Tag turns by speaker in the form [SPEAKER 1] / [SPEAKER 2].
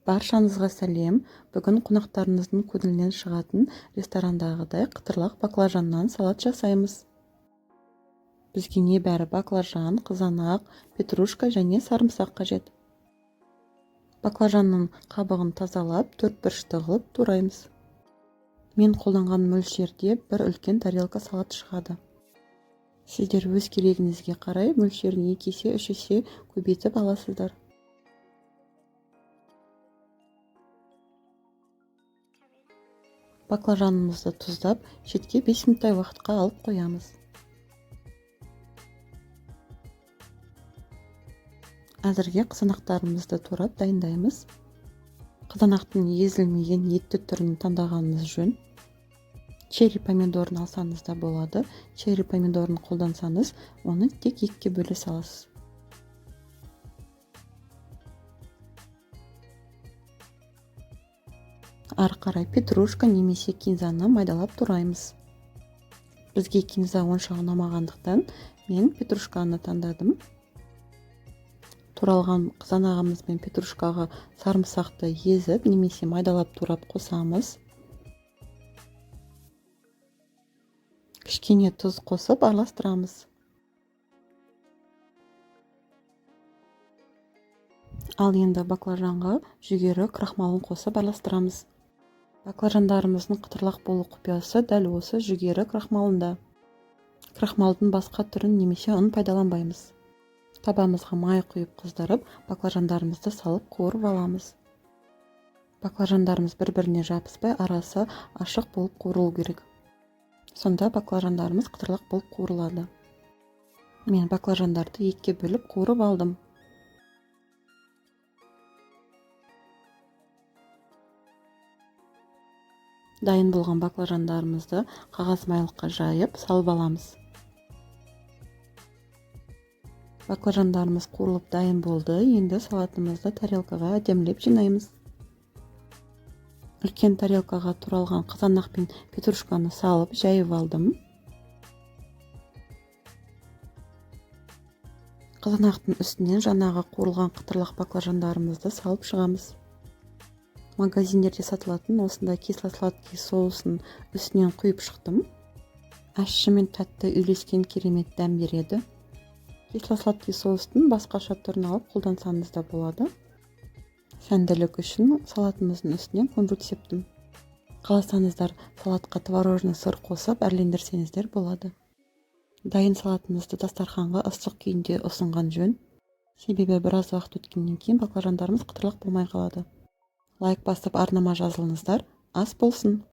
[SPEAKER 1] Баршаңызға сәлем! Бүгін қонақтарыңыздың көңілінен шығатын ресторандағыдай қытырлақ баклажаннан салат жасаймыз. Бізге небәрі баклажан, қызанақ, петрушка және сарымсақ қажет. Баклажанның қабығын тазалап, төрт бұрышты қылып тураймыз. Мен қолданған мөлшерде бір үлкен тарелка салат шығады. Сіздер өз керегіңізге қарай мөлшерін 2 есе, 3 есе көбейтіп аласыздар. Баклажанымызды тұздап, шетке 5 минуттай уақытқа алып қоямыз. Әзірге қызанақтарымызды турап дайындаймыз. Қызанақтың езілмеген етті түрін таңдағаныңыз жөн. Черри помидорын алсаңыз да болады. Черри помидорын қолдансаңыз, оны тек екіге бөле саласыз. Ары қарай петрушка немесе кинзаны майдалап тураймыз. Бізге кинза онша ұнамағандықтан мен петрушканы таңдадым. Туралған қызанағымыз бен петрушкаға сарымсақты езіп немесе майдалап турап қосамыз. Кішкене тұз қосып араластырамыз. Ал енді баклажанға жүгері крахмалын қосып араластырамыз. Баклажандарымыздың қытырлақ болу құпиясы дәл осы жүгері крахмалында. Крахмалдың басқа түрін немесе ұн пайдаланбаймыз. Табамызға май құйып қыздырып, баклажандарымызды салып қуырып аламыз. Баклажандарымыз бір-біріне жабыспай, арасы ашық болып қуырылу керек. Сонда баклажандарымыз қытырлақ болып қуырылады. Мен баклажандарды екіге бөліп қуырып алдым. Дайын болған баклажандарымызды қағаз майлыққа жайып, салып аламыз. Баклажандарымыз қуырылып дайын болды. Енді салатымызды тарелкаға әдемілеп жинаймыз. Үлкен тарелкаға туралған қызанақ пен петрушканы салып жайып алдым. Қызанақтың үстінен жаңағы қуырылған қытырлақ баклажандарымызды салып шығамыз. Магазиндерде сатылатын осындай кисло-сладкий соусын үстінен құйып шықтым. Ащы мен тәтті үйлескен керемет дәм береді. Кисло-сладкий соустың басқаша түрін алып қолдансаңыз да болады. Сәнділік үшін салатымыздың үстінен кунжут септім. Қаласаңыздар салатқа творожный сыр қосып әрлендірсеңіздер болады. Дайын салатымызды дастарханға ыстық күйінде ұсынған жөн. Себебі біраз уақыт өткеннен кейін баклажандарымыз қытырлақ болмай қалады. Лайк басып арнама жазылыңыздар. Ас болсын!